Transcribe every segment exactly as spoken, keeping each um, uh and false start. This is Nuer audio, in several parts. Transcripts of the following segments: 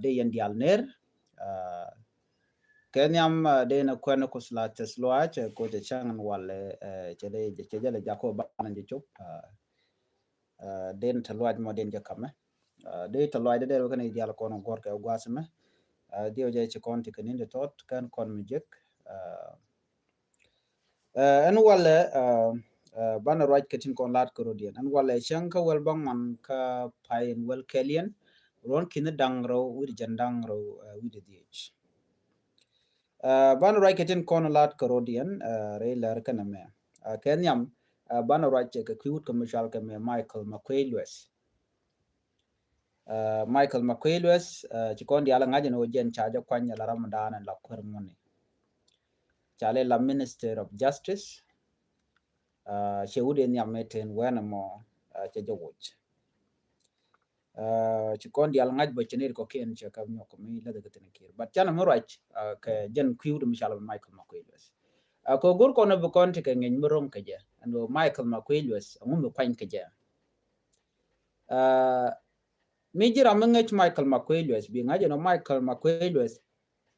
Dee yɛn diaal ner. Kɛ nhiam dee ni kuɛn kus la tɛth luaac ko cɛ cäŋ ɛn walɛ cɛ dee cɛ jɛ lɛ jakɔ banɛ jɛ cop. Dee ni tɛ luaac mɔ dee ni jɛ kamɛ. Dee tɛ luaac dee dee wä kɛn diaal kɔn guɔr kɛ gua̱a̱th mɛ. Dhiɛw jɛ ci kɔn ti kɛ ni̱n ti tɔt kɛn kɔn mi jek. Ɛn walɛ banɛ ruac kɛ tin kɔn laat kɛ rodiɛn ɛn walɛ cäŋ kä wäl bäŋuan kä pay in wäl kɛliɛn ruɔn ki̱n da̱ŋ rɛw wi̱cdɛ jiɛn da̱ŋ rɛw wi̱cdɛ dhiec. Banɛ ruac kɛ tin kɔn laat kɛ rodiɛn rɛy lär kɛnɛ mɛ kɛ nhiam. Banɛ ruac kɛ kui̱ wut kɛ mi cual kɛ mɛ Michael Makuei Lueth. Michael Makuei Lueth ci kɔn diaal ŋa̱c ɛn ɣöö jɛn ca jɛ kuany ala ram dan ɛn la kuäär ŋuni. Ca lɛ la Minister of Justice. Cɛ wut in nhiam mi tin wɛn ɛmɔ cɛ jɛ woc. Ci kɔn diaal ŋa̱c bä cɛ nir kɔkiɛn cɛ kɛ nyɔk mi läth kɛ thin kiɛr but canɛ mi ruac kɛ jɛn kui̱ wut mi ca lɛ Michael Makuei Lueth. Kɛ go̱r kɔn bi kɔn ti kɛ ŋeny mi ro̱ŋ kɛ jɛ ɛn ɣöö Michael Makuei Lueth ɛŋu mi kuany kɛ jɛ. Mi ji̱ ram mi ŋäc Michael Makuei Lueth bi ŋa̱c ɛn ɣöö Michael Makuei Lueth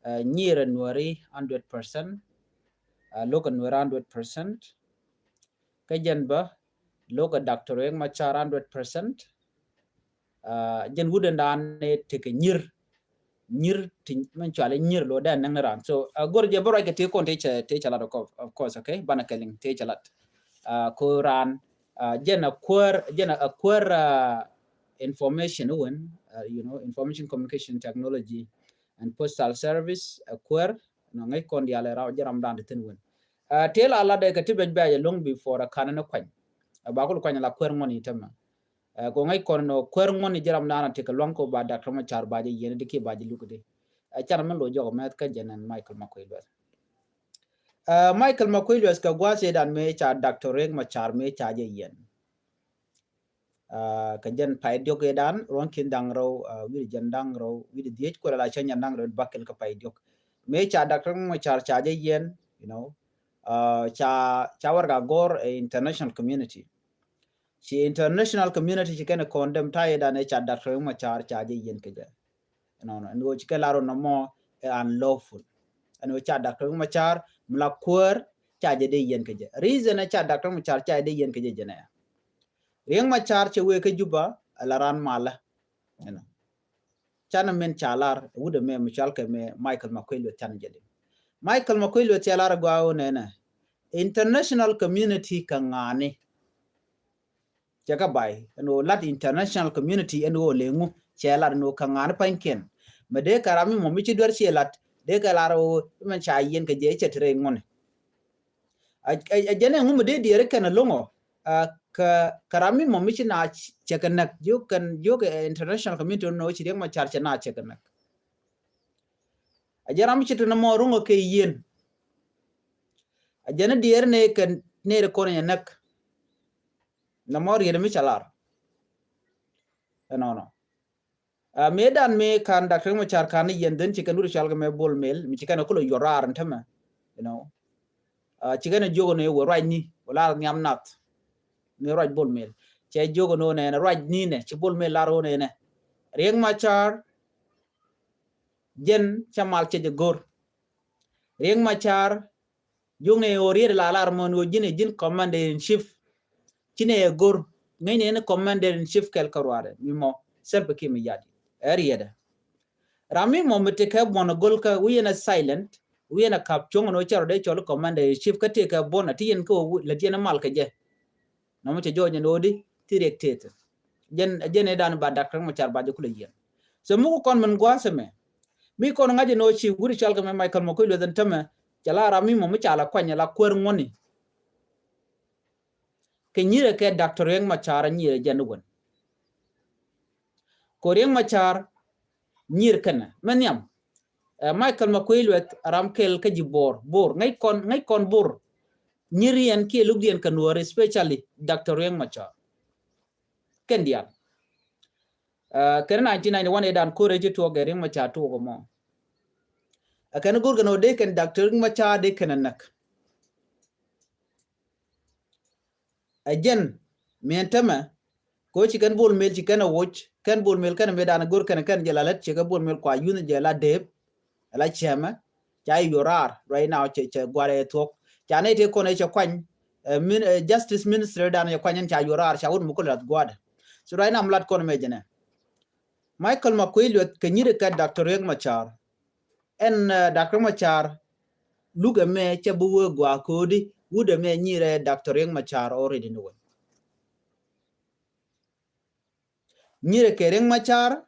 nyir ɛ Nuɛri hundred percent. Lo̱k ɛ Nuɛri hundred percent. Kä jɛn bä lo̱k ɛ Doctor Riek Machar hundred percent. Jɛn wut ɛn dan ni tekɛ nyir nyir ti mɛn cuali nyir lo dee nɛŋ ni ran so gor jɛ bä ruac kɛ ti kɔn ti cɛ ti cɛ lat of course okay banɛ kɛ liŋ ti cɛ lat. Ko ran jɛn a kuäär jɛn a kuäär information wen you know information communication technology and postal service a kuäär nɔ ŋäc kɔn dial ɛ raw jɛ ram dan ti thin wen. Ti la lat dee kɛ ti bɛc bɛc a long before a kanɛ ni kuany. Ba kul kuany la kuäär ŋuɔni tämɛ. Ko ŋäc kɔn nɔ kuäär ŋuɔni ji̱ ram nana ti kɛ luaŋ ko ba Doctor Machar ba jɛ yiɛn di ki ba jɛ luk di. Can min lo jɔk mɛth kä jɛn ɛn Michael Makuei Lueth. Michael Makuei Lueth kɛ gua̱a̱th ëëdan mëë ca Doctor Riek Machar mëë ca jɛ yiɛn. Kɛ jɛn pay diɔk ëëdan ruɔ̱n ki̱n da̱ŋ rɛw wi̱cdɛ jiɛn da̱ŋ rɛw wi̱cdɛ dhiec kuɛl ala cä nyan da̱ŋ rɛw bakɛl kɛ pay diɔk. Mëë ca Doctor Riek Machar ca jɛ yiɛn you know ca ca warɛga gɔr international community. Ci international community ci kɛn condemn ta̱yɛ dan ɛ ca Doctor Riek Machar ca jɛ yiɛn kɛ jɛ. Nɔnɔ ɛn ɣöö ci kɛ lar ɣöö nɔmɔ ɛ unlawful. Ɛn ɣöö ca Doctor Riek Machar mi la kuäär ca jɛ dee yiɛn kɛ jɛ. Reason ɛ ca Doctor Riek Machar ca jɛ dee yiɛn kɛ jɛ jɛ nɛ. Riek Machar cɛ wee kä Juba ɛ la ran malä. Canɛ min ca lar wut ɛmɛ mi cual kɛ mɛ Michael Makuei Lueth canɛ jɛ liŋ. Michael Makuei Lueth cɛ lar ɛ gɔaa ɣöö nɛnɛ international community kɛ ŋa̱a̱ni. Cɛ kä bay ɛn ɣöö lat international community ɛn ɣöö leŋu cɛ lat ɛn ɣöö kɛ ŋa̱a̱ni pa̱nykiɛn. Mɛ dee kɛ ram mi mɔ mi ci duer ciɛ lat dee kɛ lar ɣöö mɛn ca yiɛn kɛ jɛ cɛ ti rɛy ŋuɔ̱ni. A jɛn ɛŋu mi dee diɛɛri kɛn ɛloŋɔ kɛ kɛ ram mi mɔ mi ci na cɛ kɛ näk jiök kɛn jiök international community nɔ ci Riek Machar cɛ na cɛ kɛ näk. A jɛn ram mi ci ti nɔmɔ ro̱ŋɔ kɛ yiɛn. A jɛn diɛɛri ni kɛ nɛɛri kɔn yɛ näk. Nɔmɔ riet mi ca lar. Ɛnɔnɔ. Mëë dan mëë kan Doctor Riek Machar kan ni yɛn dhen ci kɛn wut cual kɛ mɛ Bol Mel mi ci kɛn kulɛ yuɔr raar in tämɛ. You know. Ci kɛn jiök ni wä ruacni wä lar nhiam nath. Mëë ruac Bol Mel cɛ jiök ni wä nɛnɛ ruacni nɛ ci Bol Mel lar wä nɛnɛ. Riek Machar jɛn cɛ mal cɛ jɛ go̱r. Riek Machar juŋni ɣöö riet la lar mɔ ni ɣöö ji̱n ɛ ji̱n commander in chief. Ci ni ɛ go̱r ŋäcni ni commander in chief kɛl kä ruaadɛ mi mɔ Salva Kiir Mayardit ɛ rietdɛ. Ram mi mɔ mi tekɛ buɔn ɛ go̱l kä wi̱i̱ ɛn ɛ silent wi̱i̱ ɛn ɛ kap cuɔ̱ŋ ni ɣöö cɛ rɔ dee cɔl commander in chief kä tekɛ buɔn ɛ ti yɛn kä ɣöö lät yɛn ɛ mal kɛ jɛ. Nɔmɔ cɛ jɔɔc ɛn ɣöö di ti Riek tëëth. Jɛn jɛn ëëdan ba Doctor Riek Machar ba jɛ kulɛ yiɛn. So mi ku kɔn min gua̱a̱th ɛmɛ mi kɔn ŋa̱c ɛn ɣöö ci wut cual kɛ mɛ Michael Makuei Lueth ɛn tämɛ cɛ la ram mi mɔ mi ca la kuany la kuäär ŋuɔ̱ni. Kɛ nyirɛ kɛ Doctor Riek Machar nyirɛ jɛn wän. Ko Riek Machar nyir kɛnɛ mɛ nhiam. Michael Makuei Lueth ram kɛl kä ji̱ Bor Bor ŋäc kɔn ŋäc kɔn Bor. Nyir yɛn kiɛ luk diɛn kɛ Nuɔr especially Doctor Riek Machar. Kɛn diaal. Kɛn nineteen ninety-one ëëdan ko̱r ëë ci tuɔɔk ɛ Riek Machar tuɔɔk ɛmɔ. Ɛ kɛn go̱r kɛn ɔ dee kɛn Doctor Riek Machar dee kɛn ɛ näk. Ɛ jɛn miɛn tämɛ ko ci kɛn Bol Mel ci kɛn ɛ woc. Kɛn Bol Mel kɛn mëë dan go̱r kɛn, kɛn jɛ la lät, cɛ kɛ Bol Mel kua yunh jɛ la dep, la cɛmɛ, ca yuɔr raar right now, cɛ, cɛ guarɛ thuɔk. Ca nɛy tëë kɔn ɛ cɛ kuany, eh, min-, eh, justice minister dan cɛ kuany ɛn ca yuɔr raar, ca wut mi kulɛ lath gua̱dɛ. So right now mi lat kɔn mɛ jɛnɛ. Michael Makuei Lueth kɛ nyiri kɛ Doctor Riek Machar. Ɛn, eh, Doctor Machar luk ɛmɛ cɛ bi wee gua ko̱di, wut ɛmɛ nyirɛ Doctor Riek Machar already ni wee. Nyirɛ kɛ Riek Machar,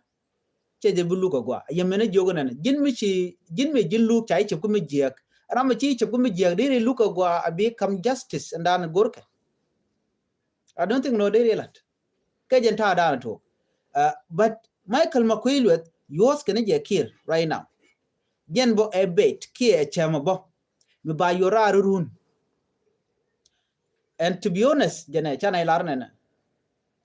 cɛ jɛ bi luk agua. Yɛ mɛn jiök nɛn. Ji̱n mi ci, ji̱n mi ji̱n luk ca i̱ cɛ ku mi jiɛk. Ram mi ci i̱ cɛ ku mi jiɛk, diri luk agua a bi kam justice ɛn dan go̱rkɛ. I don't think nɔ diri lat. Kɛ jɛn ta̱a̱ dan tuɔk. Uh, but Michael Makuei Lueth, yuɔth kɛn jɛ Kiir right now. Jɛn bɔ ɛ bait, kiɛ ɛ cɛmɛ bɔ. Mi ba yuɔr raar run. And to be honest, jɛnɛ, canɛ ilar nɛnɛ.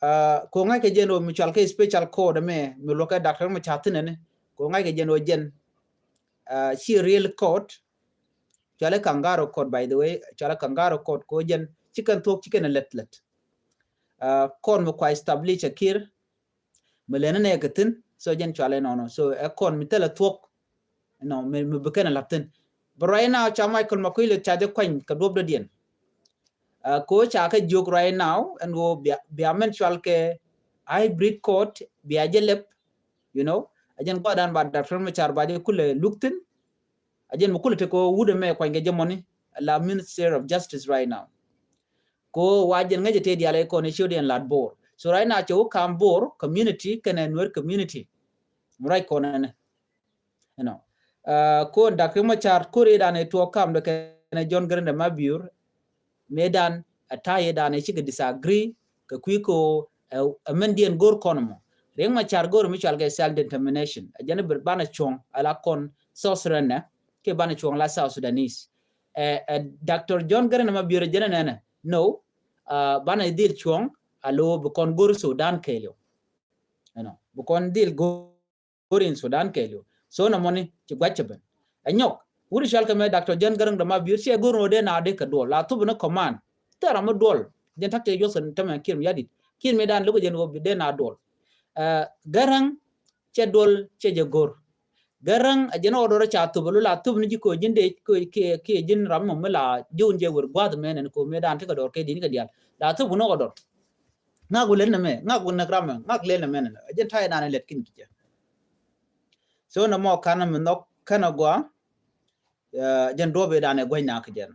Uh, ko ŋa̱c kɛ jɛn wä mi cual kɛ special court mɛ, mi luɔkɛ Doctor Machar thin ɛnɛ. Ko ŋa̱c kɛ jɛn wä jɛn, uh, ci real court. Cualɛ kangaroo court, by the way, cualɛ kangaroo court ko jɛn, ci kɛn thuɔk, ci kɛn lɛt lɛt. Uh, court mi kua establish a Kiir, mi lɛn nɛ kɛ thin, so jɛn cualɛ nɔnɔ. So ɛ kɔn mi thilɛ thuɔk, you know, mi, mi bi kɛn a la̱th thin. But right now, ca Michael Makuei Lueth ca jɛ kuany kɛ duɔp dɔ̱diɛn. Uh, ko ca kɛ jiök right now, ɛn ɣöö bia, bia mɛn cual kɛ hybrid court, bia jɛ lɛp, you know, a jɛn guadan ba Doctor Machar ba jɛ kulɛ luk thin, a jɛn mi kulɛ te ko wut ɛmɛ kuany kɛ jɛ mɔni, la Minister of Justice right now. Ko wa jɛn ŋäcɛ tëë dial ɛ kɔn ɛ ciöt yɛn lat Bor. So right now cɛ wä kam Bor community kɛnɛ Nuer community. Right kɔn ɛnɛ. You know. Uh, ko Doctor Machar kori dan ɛ tuɔ kam dɔ kɛnɛ John Garang de Mabior. Mëë dan a ta̱yɛ dan ɛ cikɛ disagree kɛ kui̱ ko, uh, ɛ mɛn diɛn go̱r kɔn mɔ. Riek Machar go̱r mi cual kɛ self determination. A jɛn bi banɛ cuɔ̱ŋ a la kɔn South Sudan nɛ. Kɛ banɛ cuɔ̱ŋ la South Sudanese. Ɛ, ɛ, Doctor John Garang de Mabior jɛn nɛnɛ. No, uh, banɛ dhil cuɔ̱ŋ a lo bi kɔn go̱r Sudan kɛɛliw. You know, bi kɔn dhil go̱r in Sudan kɛɛliw. So na mɔni ci gua̱c cɛ ben. Ɛ nyɔk, wut cual kɛ mɛ Doctor John Garang de Mabior ciɛ go̱r nɔ dee na dee kɛ duɔl. La thup ni command. Thɛra mi duɔl. Jɛn tak tɛ yuɔth kɛ tämɛ Kiir Mayardit. Kiir mi dan lukɛ jɛn wä bi dee na duɔl. Uh, Garang cɛ duɔl cɛ jɛ go̱r. Garang a jɛn ɔ dɔr ca thup a lula thup ni ji̱ ko ji̱n dee ko kiɛ, kiɛ ji̱n ram mɔ mi la ji̱ wun jɛ wer gua̱th mɛn ɛn ko mëë dan ti kɛ dɔr kɛ di̱n kɛ dial. La thup ni ɔ dɔr. Ŋak wä lɛn nɛ mɛ, ŋak wä näk ram mɛ, ŋak lɛn nɛ mɛ nɛ. A jɛn ta̱yɛ nan lɛt kin ki jɛ. So nɛ mɔ kan mi nhɔk kɛn a gua, uh, jɛn duɔp idan ɛ gua̱c nak jɛn.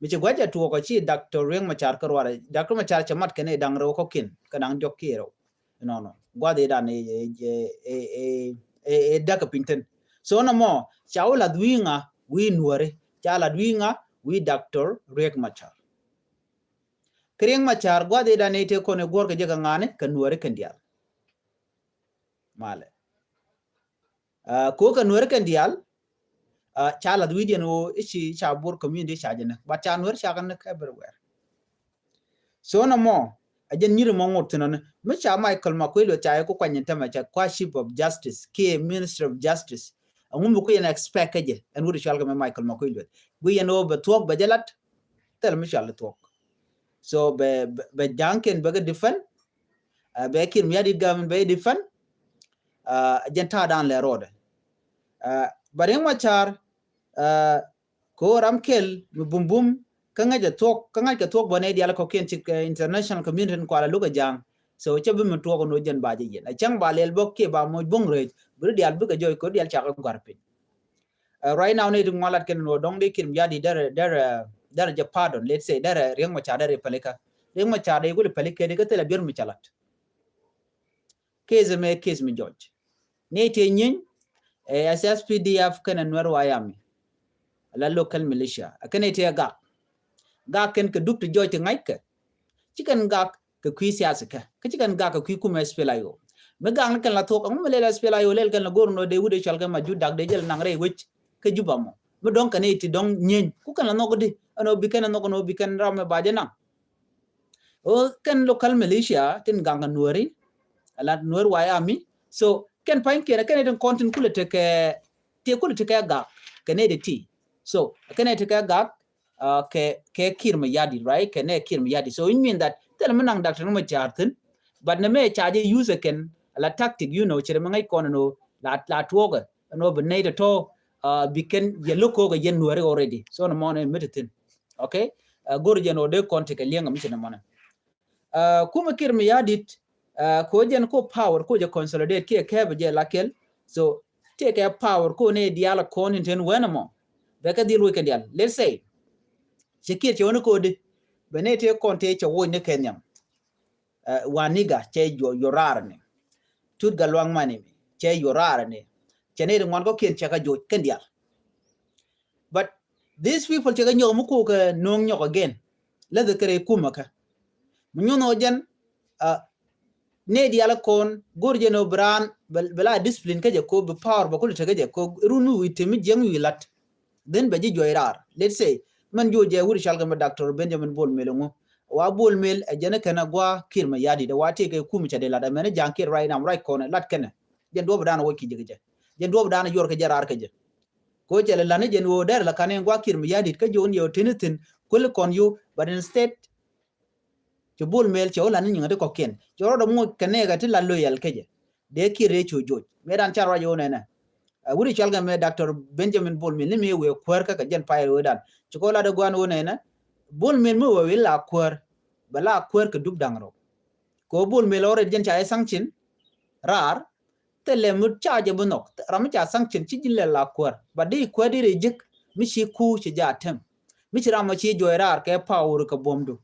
Mi ci gua̱c ɛ tuɔk ɔ ci Doctor Riek Machar kä ruarɛ. Doctor Machar cɛ mat kɛn idaŋ rɛw kɔkiɛn, kɛ daŋ diɔk kiɛ rɛw. Nɔnɔ. Gua̱th idan ɛ, ɛ, ɛ däk ɛ piny thin. So nɛ mɔ, ca wä lath wi̱i̱ ŋa, wi̱i̱ Nuäri. Ca lath wi̱i̱ ŋa, wi̱i̱ Doctor Riek Machar. Kɛ Riek Machar, gua̱th idan ɛ tëë kɔn ɛ guɔ̱r kɛ jɛ kɛ ŋa̱ni, kɛ Nuäri kɛn dial. Malɛ. Uh, ko kɛ Nuäri kɛn dial, uh, ca lath wi̱diɛn wä i̱ ci ca Bor community ca jɛ näk. But ca Nuäri ca kɛ näk everywhere. So nɛ mɔ, a jɛn nyiri mɔ ŋot thin ɔni. Mi ca Michael Makuei Lueth ca yɛ ku kuany in tämɛ ca kua Chief of Justice, kiɛ Minister of Justice. Ɛŋu mi ku yɛn expect kä jɛ, ɛn wut cual kɛ mɛ Michael Makuei Lueth. Gui yɛn wä bɛ thuɔk bɛ jɛ lat, thil mi cual thuɔk. So bɛ, bɛ, bɛ ja̱ŋ kɛn bɛ kɛ defend, uh, bɛ Kiir Mayardit government bɛ defend, uh, jɛn ta̱a̱ dan lɛ rɔɔdɛ. Uh, but Riek Machar, uh, ko ram kɛl mi bum bum, kä ŋäc a thuɔk, kä ŋa̱c kɛ thuɔk bä nɛ dial kɔkiɛn cik, uh, international community ni kual a luk a ja̱ŋ. So cɛ bi mi tuɔk ni wä jɛn ba jɛ yɛn. A cäŋ ba lɛl bä kiɛ ba moc buŋ rɛc, bi ri dial bikɛ jɔc ko dial cakɛ gua̱r piny. Uh, right now ni ti ŋuan lat kɛn ni wä dɔŋ di Kiir Mayardit derɛ, derɛ, derɛ jɛ pardon, let's say, derɛ Riek Machar derɛ pɛlikä. Riek Machar dee kuli pɛlikä di kä thilɛ bier mi ca lat. Case mɛ case mi jɔc. Ni ti nyiny, eh, S S P D F kɛnɛ Nuer White Army. La local militia. A kɛnɛ ti gak. Gak kɛn kɛ duk ti jɔc ti ŋa̱ckɛ. Ci kɛn gak kɛ kui̱ siasa kɛ. Kä ci kɛn gak kɛ kui̱ kumɛ S P L A I O. Mi gak ni kɛn la thuɔk, ɛŋu mi lɛl S P L A I O lɛl kɛn la go̱r nɔ dee wut ɛ cual kɛ ma jut dak dee jɛl naŋ rɛy wec kä Juba mɔ. Mi dɔ̱ŋ kɛn iti dɔ̱ŋ nyieeny. Ku kɛn la nhɔk di. Ɛn ɔ bi kɛn la nhɔk ɛn ɔ bi kɛn ram mɛ ba jɛ naŋ. O kɛn local militia tin gaŋ kɛ Nuäri, ala Nuer White Army. So kɛn pa̱ny kiɛn kɛn tin kɔn tin kulɛ tekɛ, ti kulɛ tekɛ gak kɛ nɛ di ti. So kɛn tekɛ gak, uh, kɛ, kɛ Kiir Mayardit, right? Kɛ nɛ Kiir Mayardit. So it mean that thil mi naŋ Doctor Machar thin, but nɛ mɛ ca jɛ use kɛn la tactic, you know, cɛ rɛ mi ŋäc kɔn ɛn ɣöö la, la tuɔɔkɛ ɛn ɣöö bi nɛy tɔ̱tɔ̱, uh, bi kɛn yɛ lo̱k ko̱o̱kɛ yɛn Nuääri already. So nɔmɔ ni mi ti thi̱n. Okay? Uh, go̱r jɛn ɣöö dee kɔn tekɛ liɛŋ mi ci nɔmɔ ni. Uh, kumɛ Kiir Mayardit, uh, ko jɛn ko power ko jɛ consolidate kiɛ kɛpɛ jɛ la kɛl. So tekɛ power ko ni diaal kɔn in ten wɛn mɔ. Bɛ kɛ dhil wec kɛ diaal. Let's say, cɛ Kiir cɛ wä ni kodi. Bɛ ni tëë kɔn tëë cɛ woc ni kɛ nhiam. Uh, Waniga cɛ yɔ, yɔ raar ni. Tut Gatluak Mani cɛ yɔ raar ni. Cɛ ni ri ŋuan kɔ kiɛn cɛ kɛ joc kɛn diaal. But these people cɛ kɛ nyɔk mi kukɛ no̱o̱ŋ nyɔk again. Lɛ dhɛ kɛ rɛ kumɛ kɛ. Mi nyuɔn ɔ jɛn, uh, nɛ diaal kɔn go̱r jɛn ɔ bi raan bɛ, bɛ la discipline kä jɛ ko, bi power bɛ kul te kä jɛ ko, run mi wi̱i̱ te mi jiɛŋ wi̱i̱ lat. Then bɛ ji̱ juɔc raar. Let's say, mɛn juɔc jɛ wut cɔal kɛ mɛ Doctor Benjamin Bol Mel ŋu. Wa Bol Mel ɛ jɛn kɛn a gua Kiir Mayardit, wa tëë kɛ kum cɛ dee lat, ɛ mɛn ja̱a̱ŋ Kiir right now, right kɔn ɛ lat kɛnɛ. Jɛn duɔp dan wä ki jɛ kɛ jɛ. Jɛn duɔp dan yuɔr kɛ jɛ raar kɛ jɛ. Ko cɛ lɛ lan ni jɛn wä dɛr la kan in gua Kiir Mayardit kä jɛ wun yɛ wä tini thin, kul kɔn yu, but instead, cɛ Bol Mel cɛ wä lan ni nyiŋä ti kɔkiɛn. Cɛ rɔɔdɛ ŋuc kɛ nɛɛkɛ ti la loyal kä jɛ. Dee Kiir dee cu joc. Mëë dan ca ruac wä nɛnɛ. Ɛ, wut cɔal kɛ mɛ Doctor Benjamin Bol Mel ni mëë wëë kuäär kä kɛ jɛn pay wee dan. Ci kɔ lat dee guan wä nɛnɛ. Bol Mel mi wëë wëë la kuäär. Bɛ la kuäär kɛ dup da̱ŋ rɔ. Kɛ wä Bol Mel already jɛn ca jɛ sanction. Raar. Thilɛ mi ca jɛ bi nhɔk. Ram mi ca sanction ci ji̱n lɛ la kuäär. But di kuäär di rɛ ji̱k. Mi ci ku ci ja tem. Mi ci ram mi ci juɔc raar kɛ power kɛ buɔmdu.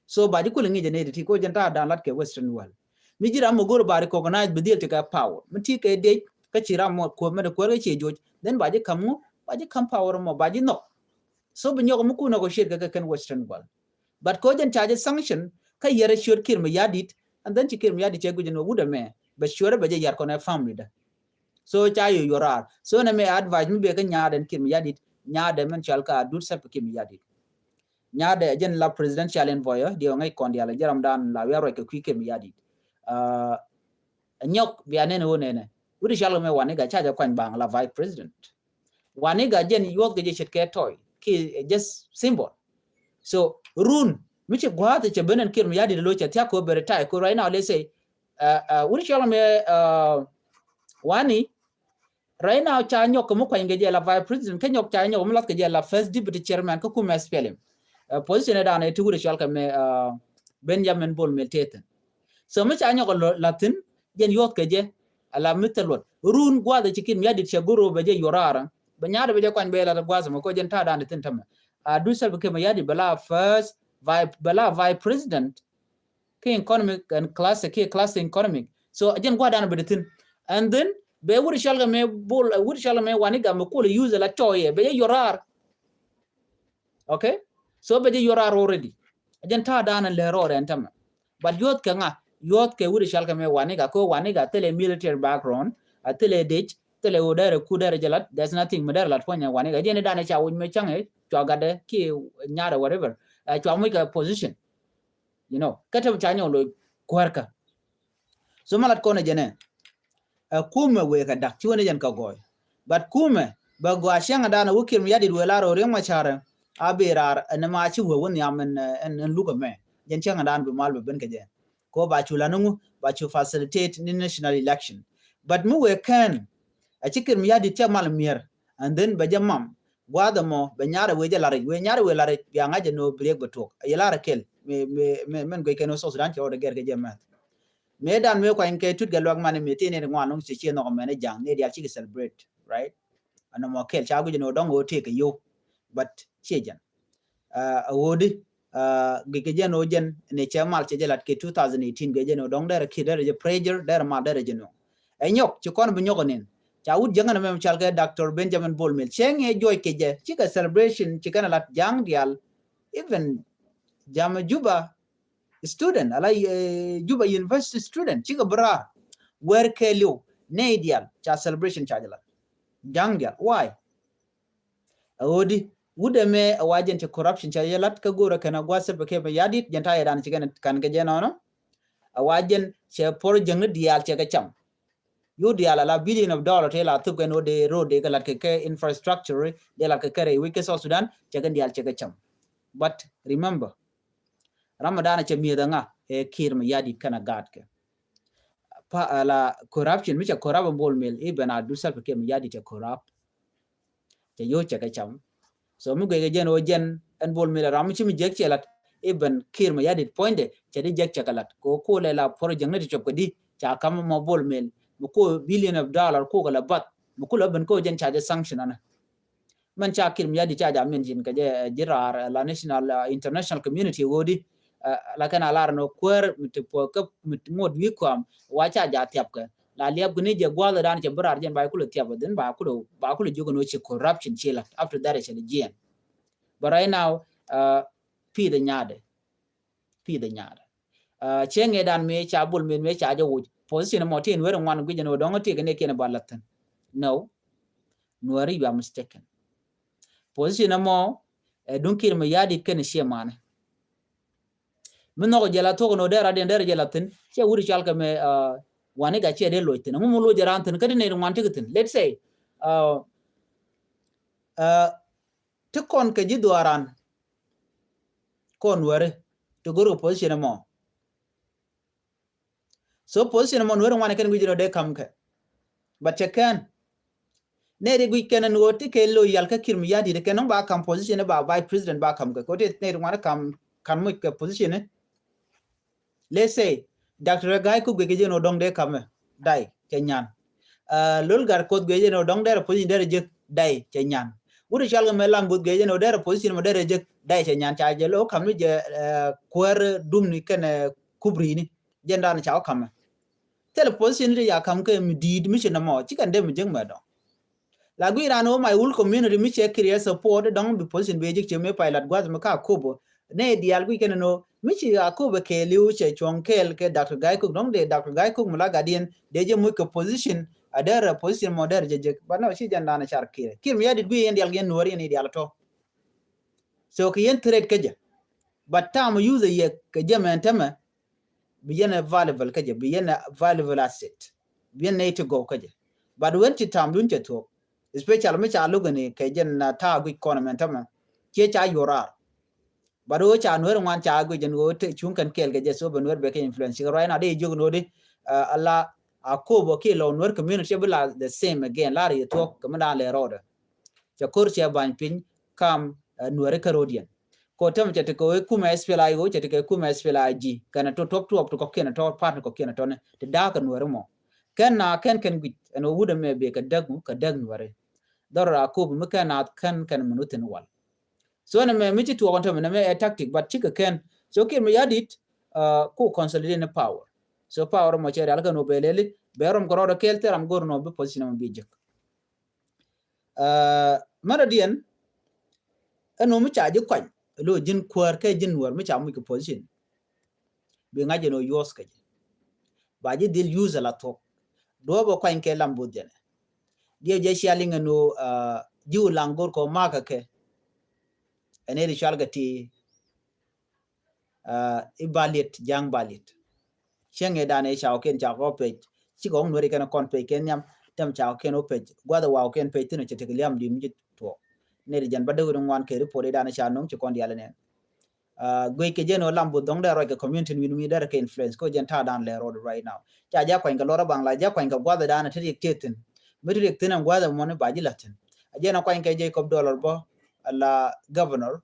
So ba ji̱ kulɛ ŋi̱i̱c jɛ nɛy ti ti ko jɛn ta̱a̱ dan lat kɛ Western world. Mi ji̱ ram mɔ go̱r ba recognize bi dhil ti kɛ power. Mi ti kɛ dec kä ci ram mɔ kuäär mɛ de kuäär kä ci joc. Then ba ji̱ kam ŋu, ba ji̱ kam power mɔ, ba ji̱ nhɔk. So bi nyɔk mi ku negotiate kɛ kɛ kɛn Western world. But ko jɛn ca jɛ sanction kä yɛrɛ ciöt Kiir Mayardit, and then ci Kiir Mayardit cɛ guic jɛn wä wut ɛmɛ. Bɛ ciöt bɛ jɛ yar kɔn ɛ family dɛ. So ca yɛ yɔ raar. So nɛ mɛ advice mi bɛ kä nyaadɛ Kiir Mayardit, nyaadɛ mɛn cɔal kɛ Adut Salva Kiir Mayardit. Nyaadɛ jɛn la presidential envoy, diɛ wä ŋäc kɔn diaal jɛ ram dan la wiaa ruac kɛ kui̱ Kiir Mayardit. Uh, nyɔk bia nɛn wä nɛnɛ. Wut cɔal kɛ mɛ Waniga ca jɛ kuany baŋ la vice president. Waniga jɛn yuɔth kɛ jɛ ce̱tkɛ tɔy. Ki, eh, just symbol. So run mi ci gua̱a̱th cɛ ben ɛn Kiir Mayardit lo cɛ thiak ko bɛ retire ko right now, let's say, uh, uh, wut cɔal kɛ mɛ, uh, Wani, right now ca nyɔk kɛ mi kuany kɛ jɛ la vice president, kä nyɔk ca nyɔk mi lath kɛ jɛ la first deputy chairman kä kumɛ S P L M. Uh, position ɛ dan ɛ ti wut cɔal kɛ mɛ, uh, Benjamin Bol Mel tëë thin. So mi ca nyɔk la thin, jɛn yuɔth kɛ jɛ, ala mi thil luɔt. Run gua̱a̱th ci Kiir Mayardit cɛ go̱r bɛ jɛ yuɔr raar. Bɛ nyaadɛ bɛ jɛ kuany bɛ la gua̱a̱th mɔ ko jɛn ta̱a̱ dan thin tämɛ. Adut Salva Kiir Mayardit bɛ la first vice, bɛ la vice president. Ki economic and class, ki class economic. So jɛn gua̱a̱th dan bɛ thin. And then bɛ wut cɔal kɛ mɛ Bol, wut cɔal kɛ mɛ Waniga mɛ kul use la tɔy yɛ, bɛ jɛ yuɔr raar. Okay? So bɛ jɛ yuɔr raar already. Jɛn ta̱a̱ dan lɛ rɔɔdɛ ɛn tämɛ. But yuɔth kɛ ŋa, yuɔth kɛ wut cɔal kɛ mɛ Waniga, ko Waniga thilɛ military background, a thilɛ dec, thilɛ wä dɛrɛ ku dɛrɛ jɛ lat, there's nothing mi dɛrɛ lat puɔnyɛ Waniga. Jɛn dan ca wi̱c mɛ caŋɛ, cua gatdɛ, ki nyaadɛ whatever. Uh, cua muc kɛ position. You know, kä te ca nyɔk lo kuäärkä. So ma lat kɔn ɛ jɛnɛ. Ɛ kumɛ wëë kɛ dak ci wä ni jɛn kɛ gɔɔy. But kumɛ bɛ gɔaa cäŋ dan wä Kiir Mayardit wëë lar ɔ Riek Machar. A bi raar ɛn ma ci wä wä nhiam ɛn, ɛn, ɛn luk ɛmɛ. Jɛn cäŋ dan bi mal bɛ ben kɛ jɛ. Ko ba cu la ni ŋu, ba cu facilitate ni national election. But mi wëë kɛn a ci Kiir Mayardit cɛ mal mier. And then bɛ jɛ mam. Gua̱a̱th ɛmɔ bɛ nyarɛ wee jɛ laric, wee nyarɛ wee laric bia ŋa̱c jɛ ni wä bi Riek bɛ tuɔk. Yɛ lar kɛl mi, mi, mi, mɛn guic kɛn wä South Sudan cɛ rɔɔdɛ gɛr kɛ jɛ mɛth. Mëë dan mëë kuany kɛ Tut Gatluak Mani mi ti ni ri ŋuan lɔŋ ci ci nhɔk mɛn ja̱ŋ ni diaal cikɛ celebrate, right? Ɛn ɛmɔ kɛl ca guic jɛ ni wä dɔŋ wä tëëk kɛ yio̱w. But ciɛ jɛn. Uh, a ɣöödi, uh, gikɛ jɛn ɔ jɛn ni cɛ mal cɛ jɛ lat kɛ two thousand eighteen gɛ jɛn ɔ dɔŋ derɛ ki derɛ jɛ pressure derɛ mal derɛ jɛ nɔ. Ɛ nyɔk ci kɔn bi nyɔk nin. Ca wut jäŋä ni mɛm cal kɛ Doctor Benjamin Bol Mel. Cɛ ŋɛ jɔc kɛ jɛ cikɛ celebration cikɛ ni lat ja̱ŋ diaal. Even jam Juba student, ala, eh, Juba University student cikɛ bi raar. Wɛr kɛ liw nɛy diaal ca celebration ca jɛ lat ja̱ŋ diaal. Why? A ɣöödi wut ɛmɛ a wa jɛn cɛ corruption cɛ yɛ lat kä go̱o̱rä kɛn a gua̱th Salva Kiir Mayardit jɛn ta̱yɛ dan cikɛ ni kan kɛ jɛ nɔnɔ. A wa jɛn cɛ por jäŋni diaal cɛ kɛ cam. Yu diaal a la billion of dollar tëë la thop kɛn wä dee road dee kɛ lat kɛ kɛ infrastructure dee lat kɛ kɛ rɛy wec kɛ South Sudan cɛ kɛn diaal cɛ kɛ cam. But remember, Ramadan cɛ mi̱eth a ŋa ɛ Kiir Mayardit kɛn a gaat kɛ. pa, ala corruption mi cɛ corrupt in Bol Mel, even a du Salva Kiir Mayardit cɛ corrupt. Cɛ yo̱o̱ cɛ kɛ cam. So mi guic kɛ jɛn ɣöö jɛn ɛn Bol Mel ram mi ci mi jek cɛ lat, even Kiir Mayardit puɔ̱nydɛ cɛ di jek cɛ kɛ lat. Kɛ ɣöö ko̱ lɛ la project ni ti cɔp kɛ di ca kam mɔ Bol Mel mi ko̱ billion of dollar ko̱ kɛ la bath mi ko̱ la ben ko̱ jɛn ca jɛ sanction anɛ. Mɛn ca Kiir Mayardit ca jɛ mention kɛ jɛ, eh, ji̱ raar, eh, la national, eh, international community ɣöö di, eh, la kɛn a lar nɔ kuäär mi ti puɔ̱k kä mi ti ŋot wi̱i̱ kɔam wa ca jɛ thiap kɛ. La liɛp kɛ ni jɛ gua̱th dan cɛ bi raar jɛn ba kulɛ thiap kɛ dhin ba kulɛ, ba kulɛ jiök nɔ ci corruption ci la. After that cɛ li jiɛn. But right now, uh, pi̱i̱th ɛ nyaadɛ. Pi̱i̱th ɛ nyaadɛ. Uh, cɛ ŋɛ dan mi ca Bol Mel mi ca jɛ wuc. Position mɔ ti nuɛr ŋuan guic jɛ nɔ dɔŋ ti kɛ ni kiɛn ba lath thin. No. Nuɛri, you are mistaken. Position mɔ, eh, duŋ Kiir Mayardit kɛn cie manɛ. Mi nhɔk jɛ la thuɔk nɔ dɛr adiɛn dɛr jɛ la thin. Cɛ wuri cal kɛ mɛ, uh, wani ga cɛ dee loc thin. Ŋu mu loc jɛ ran thin. Kä ti nɛy ŋuan ti kɛ thin. Let's say, uh, uh, ti kɔn kɛ ji̱ dhuaran. Kɔn nuɛri. Ti go̱r kɛ position mɔ. So position mɔ nuɛri ŋuan kɛn guic jɛ nɔ dee kam kɛ. But cɛ kɛn. Nɛy ti guic kɛn ni ɣöö ti kɛ loyal kä Kiir Mayardit kɛn nɔŋ ba kam position ba vice president ba kam kɛ. Kɛ ɣöö ti nɛy ti ŋuan kam kan muc kɛ position. Let's say, Doctor Gai Kok guic kɛ jɛ nɔ dɔŋ dee kam mɛ. Dai, cɛ nyan. Uh, Lol Gatkuoth guic jɛ nɔ dɔŋ dee rɛ position dee rɛ jek. Dai, cɛ nyan. Wut i̱ cual kɛ mɛ Lam Buth guic jɛ nɔ dee rɛ position mɔ dee rɛ jek. Dai, cɛ nyan. Ca jɛ lo kam ni jɛ, uh, kuäär dum ni kɛn, uh, kubri ni. Jɛn dan ca wä kamɛ. Thilɛ position ti ya kam kɛ mi di̱i̱t mi ci nɔmɔ. Ci kɛn dee mi jek mɛ dɔŋ. La guic ran wä my whole community mi cɛ create support dɔŋ bi position bi jik cɛ mi pilot guath mi ka Akobo. Nɛ dial guic kɛn nɔ mi ci Akobo kɛɛliw cɛ cuɔ̱ŋ kɛɛl kɛ Doctor Gai Kok dɔŋ dee Doctor Gai Kok mi la guardian dee jɛ muc kɛ position a der position mɔ der jɛ jek. But no ci jɛn dan car Kiir. Kiir Mayardit guic yɛn dial yɛn nuɔr yɛn dial tɔ. So kɛ yɛn threat kɛ jɛ. But tam use yɛ kɛ jɛ mɛn tämɛ. Bi yɛn a valuable kä jɛ, bi yɛn a valuable asset. Bi yɛn nɛy ti gɔw kä jɛ. But when ci tam dun cɛ thuɔk, especially mi ca luk ni kɛ jɛn na ta̱a̱ guic kɔn mɛn tämɛ. Ciɛ ca yuɔr raar. But ɣöö ca nuɛr ŋuan ca guic jɛn ɣöö te cuŋ kɛn kɛɛl kɛ jɛ so bɛ nuɛr bɛ kɛ influence. Right now dee jiök ni ɣöö di, uh, ala Akobo kiɛ lɔ nuɛr community bi la the same again. Lar yɛ thuɔk kɛ mi daan lɛ rɔɔdɛ. Cɛ kor cɛ bany piny kam, uh, nuɛri kä rɔɔdiɛn. Kɔ tɛm cɛ ti kɛ wee kumɛ S P L A I O, cɛ ti kɛ kumɛ S P L A I G. Kɛn tɔ top tuɔp ti kɔkiɛn tɔ part ni kɔkiɛn tɔ ni ti da̱a̱k kɛ nuɛri mɔ. Kɛn na kɛn kɛn guic ɛn wä wut ɛmɛ bɛ kɛ däk ŋu kɛ däk nuɛri. Dhɔr Akobo mi kɛn na kɛn kɛn min wä thin wal. So nɛ mɛ mi ci tuɔk ɛn tɛmɛ nɛ mɛ ɛ tactic but cikɛ kɛn. So Kiir Mayardit, uh, ku consolidate ni power. So power mɔ cɛ rial kɛn wä bɛ lɛli bɛ rɔm kɛ rɔɔdɛ kɛɛl thil ram go̱r nɔ bi position mɔ bi jek. Uh, mɛn rɔ diɛn ɛn wä mi ca ji̱ kuany lo ji̱n kuäär kɛ ji̱n nuɔr mi ca muc kɛ position. Bi ŋa̱c jɛ ni ɣöö yuɔth kä jɛ. Ba ji̱ dhil use ala thuɔ̱k. Duɔ̱ɔ̱p ɛ kuany kɛ Lam Buth jɛnɛ. Diɛw jɛ cia liŋ ɛn ɣöö, uh, ji̱ wä laŋ go̱r kɔ makä kɛ. Ɛn ëë ri cual kɛ ti, uh, i̱ baliet, ja̱a̱ŋ baliet. Cieŋ ëë danɛ i̱ ca wä kiɛn ca kɔ pec. Cikɛ ɣɔ̱ŋ nuɛri kɛn kɔn pec kɛn nhiam. Tɛm ca wä kiɛn wä pec. Gua̱th ɛ wa wä kiɛn pec thi̱n ɔ cɛ tekɛ liam di̱i̱m ji̱ tuɔɔk. Nɛy ti jɛn bä dee wä ni ŋuan kɛ report i̱ danɛ ca no̱ŋ ci kɔn diaal ɛnɛn. Uh, guic kɛ jɛn ɔ Lam Buth dhɔŋ dee ruac kɛ community wi̱n mi dee rɛ kɛ influence kɔ jɛn ta̱a̱ dan lɛ rɔɔd right now. Ca jɛ kuany kɛ lɔr a baŋ la jɛ kuany kɛ gua̱th dan a te riɛk tëë thi̱n. Mi te riɛk thi̱n ɛn gua̱th ɛmɔni ba ji̱ la̱th thi̱n. A jɛn a kuany kɛ Jacob Dollar bä a la governor.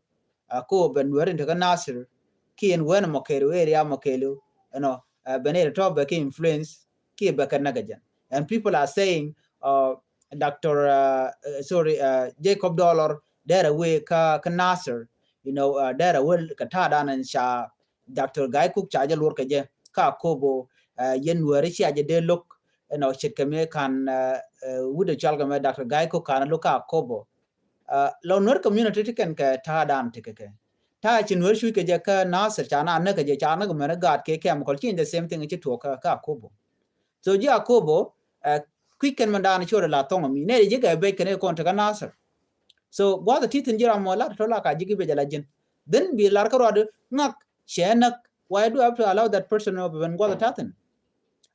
Uh, ko ben nuɛr in te kä Nasir. Kiɛn wen mɔ kɛɛliw area mɔ kɛɛliw. Ɛnɔ, uh, ben area tɔ bɛ kɛ influence. Kiɛ bɛ kɛ näk a jɛn. And people are saying, uh, Doctor, uh, uh, sorry, uh, Jacob Dollar, derɛ wee kä, kä Nasir, you know, uh, derɛ wee kä ta̱a̱ dan ɛn ca Doctor Gai Kok ca jɛ luɔr kɛ jɛ, kä Akobo, uh, yɛn nuɛri cia jɛ dee lo̱k, you know, ce̱tkɛ mi kan, uh, uh, wut ɛ cual kɛ mɛ Doctor Gai Kok kan lo̱k kä Akobo. Uh, lɔ nuɛr community ti kɛn kɛ ta̱a̱ dan ti kɛ kɛ. Ta̱a̱ ci nuɛr cuc kɛ jɛ kä Nasir ca na näk kɛ jɛ ca näk mɛn gaat kɛ chemical ci in the same thing ci tuɔɔk kä, kä Akobo. So ji̱ Akobo, uh, kui̱c kɛn mɛn da̱a̱n cuɔt la thɔŋ mi nɛ ji̱ kɛ bec kɛn kɔn tekä Nasir. So gua̱th ti thi̱n ji̱ ram mɔ lat tɔ la ka ji̱ ki bec ala ji̱n. Then bi lar kä ruat ŋak cɛ näk. Why do I have to allow that person ɔ ben gua̱th ta̱thi̱n?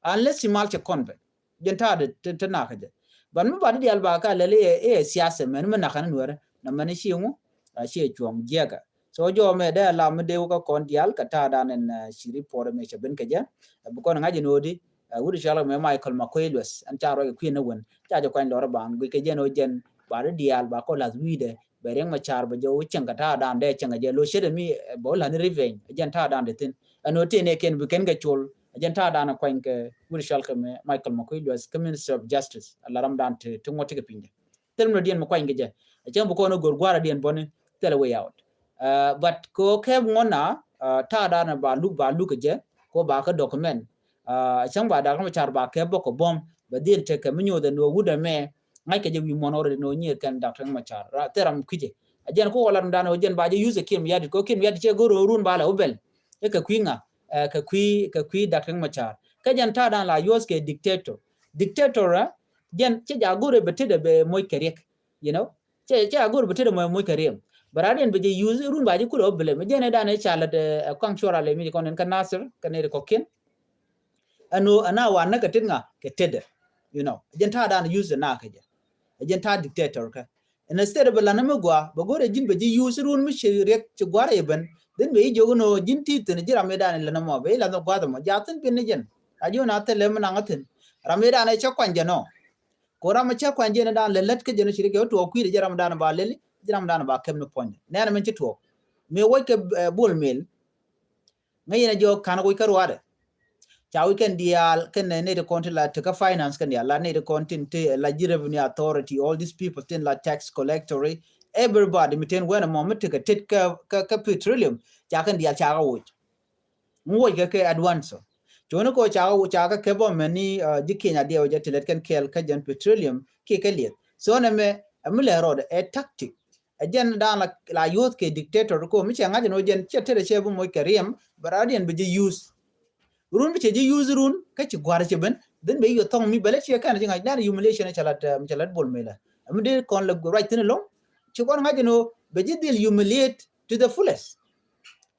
Unless ci mal cɛ kɔn ben. Jɛn ta̱a̱ de te nakä jɛ. But mi ba di dial ba ka lɛl iɛ, iɛ siasa mɛn mi nakä ni nuɛrɛ na mɛn ci ŋu a ci cuɔ̱ŋ jiɛkä. So jɔmɛ dee a lam mi dee wä kä kɔn diaal kɛ ta̱a̱ dan ɛn, uh, ci report mɛ cɛ ben kɛ jɛ. Uh, bi kɔn ŋa̱c in odi, Wut cɔal mɛ Michael Makuei Lueth, ɛn ca ruac kɛ kui̱ ni wen ca jɛ kuany lɔr baŋ guic kɛ jɛn ɔ jɛn ba ri diaal ba kɔ lath wi̱i̱dɛ bɛ Riek Machar bɛ jɛ wä cieŋ kɛ ta̱a̱ dan dee cieŋ kɛ jɛ lo ce̱t mi bɛ wä lath ni revenge jɛn ta̱a̱ dan de thin. Ɛn ɔ tëë nɛ kɛn bi kɛn kɛ col jɛn ta̱a̱ dan kuany kɛ wut cɔal kɛ mɛ Michael Makuei Lueth kä Minister of Justice a la ram dan ti ŋuɔ̱t ti kɛ piny dɛ. Thil mi diɛn mi kuany kɛ jɛ a cieŋ bi kɔn ɔ gör gua̱a̱r a diɛn bɔni thil a way out. But kɛ ɔ kɛp ŋuɔ̱t na ta̱a̱ dan ba luk ba luk kɛ jɛ kɛ ɔ ba kɛ document. A cäŋ ba Dak Riek Machar ba kɛ bɔk kɛ buɔ̱m bɛ dhil tekɛ mi nyoth ɛn ɣöö wut ɛmɛ ŋa̱ckɛ jɛ wi̱i̱ muɔ̱n already ni ɣöö nyier kɛn Dak Riek Machar thil ram kui̱cɛ. A jɛn ku wä lat mi dan ɣöö jɛn ba jɛ use ɛ Kiir Mayardit kɛ ɣöö Kiir Mayardit cɛ go̱r ɣöö run ba lɛ wä bɛl. Ɛ kɛ kui̱ ŋa? Kɛ kui̱, kɛ kui̱ Dak Riek Machar. Kä jɛn ta̱a̱ dan la use kɛ dictator. Dictator ɛ jɛn cɛ ja go̱r ɛ bɛ tetdɛ bɛ moc kɛ Riek. You know, cɛ cɛ a go̱r bi tetdɛ mɔ moc kɛ Riek. Bɛ rat in bi jɛ use run ba jɛ kulɛ wä blame jɛn ɛ dan ɛ ca lät ɛ kɔaŋ cuɔr alɛ mi jɛ kɔn in kä Nasir kä nɛy ti kɔkiɛn. Ɛn ɣöö ɛn a wa näk kɛ tet ŋa? Kɛ tetdɛ. You know, jɛn ta̱a̱ dan use na kɛ jɛ. Jɛn ta̱a̱ dictator kɛ. Instead bɛ lan mi gua bɛ go̱r ɛ ji̱n bɛ ji̱ use run mi ci Riek ci gua̱r ɛ ben. Dhin bɛ ji̱ jiök ɛn ɣöö ji̱n ti thi̱n ji̱ ram mi dan in län ɛmɔ bɛ ji̱ lan mi gua̱th ɛmɔ jaa thi̱n pin ni jɛn. A ji̱ ɣän a thilɛ mi naŋ thi̱n ram mi dan ɛ cä kuany jɛ nɔ. Ko ram mi cä kuany jɛn dan lɛ lät kä jɛn ci ri kɛ tuɔɔk kui̱dɛ jɛ ram dan ba lɛli jɛ ram dan ba kɛm ni puɔ̱ny nɛn min ci tuɔɔk. Mi wec kɛ Bol Mel. Ŋäc yɛn a jɔɔk ka̱n wec kä ruaadɛ. Ca wec kɛn diaal kɛn nɛy ti kɔn ti la ti kä finance kɛn diaal la nɛy ti kɔn tin ti la ji̱ revenue authority, all these people tin la tax collectory, everybody mi ten wɛn ɛmɔ mi ti kɛ tet kä petroleum ca kɛn diaal ca kä woc. Ŋuɔc kɛ kɛ advance. Cuni kɔ ca ca kɛ kɛ bɔ mɛni ji̱ Kenya diɛw jɛ ti lɛt kɛn kɛɛl kä jɛn petroleum kiɛ kɛ lieth. So nɛ mɛ ɛmi lɛ rɔɔdɛ ɛ tactic. Ɛ jɛn dan la la youth kɛ dictator ko mi cɛ ŋa̱c ɛn wä jɛn cɛ tetdɛ cɛ bi moc kɛ Riek bɛ radiɛn bi ji̱ use. Run bi cɛ ji̱ use run kä ci gua̱r cɛ ben dhin bɛ yio thɔŋ mi bɛ lɛ ciɛ kɛn ci ŋa̱c nɛn humiliation cɛ lat mi cɛ lat Bol Mel. Ɛmi dee kɔn lɛ ruac thin ɛlɔŋ ci kɔn ŋa̱c ɛn wä bɛ ji̱ dhil humiliate to the fullest.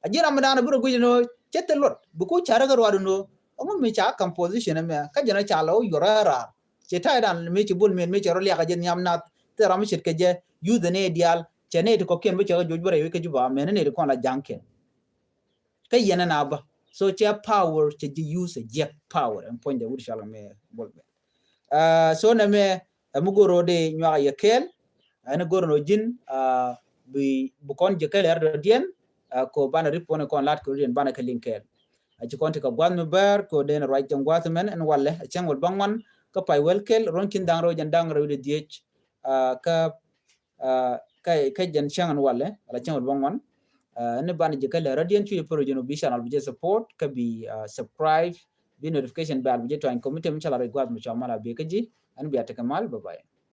A ji̱ ram mi dan a bi rɔ guic ɛn ɣöö cɛ thil luɔt bi ku ca̱rä kä ruaad ɛn ɣöö ɛŋu mi ca composition ɛmɛ kä jɛn ɛ ca lɛ wä yuɔr ɛ raar. Cɛ ta̱yɛ dan mi ci Bol Mel mi cɛ rɔ liak a jɛ nhiam nath thil ram mi ce̱tkɛ jɛ youth ɛ nɛy diaal cɛ nɛy ti kɔ̱kiɛn bi cɛ kɛ juɔc bä rɛy wec kä Juba mɛn ɛ nɛy ti kɔn la ja̱ŋkiɛn. Kä yɛn ɛn a bä so cɛ power cɛ ji̱ use ɛ jiɛk power ɛn puɔ̱nydɛ wut cɔal kɛ mɛ Bol Mel. So nɛ mɛ ɛ mi go̱r rɔ dee nyuak yɛ kɛɛl. Ɛn go̱r nɔ ji̱n bi bi kɔn ji̱ kɛl ɛr dɔ̱diɛn. Ko banɛ rip kɔn kɔn lat kɛ rɔ̱diɛn banɛ kɛ liŋ kɛɛl. A ci kɔn ti kɛ gua̱th mi bär ko den ruac jɛn gua̱th mɛn ɛn walɛ a cäŋ wal baŋ wan kä pay wɛl kɛl ruɔ̱n kin daŋ rɛw jɛn daŋ rɛw di dhiec. Kä kä kä jɛn cäŋ ɛn walɛ ala cäŋ wal baŋ wan. Ɛn banɛ ji̱ kɛl ɛr dɔ̱diɛn cu yɛ pär jɛn bi channel bi jɛ support kä bi subscribe bi notification bell bi jɛ tuany committee mi cä la rɛy gua̱th mi cua mal a bi kä ji̱. Ɛn bi a tekɛ mal, bye bye.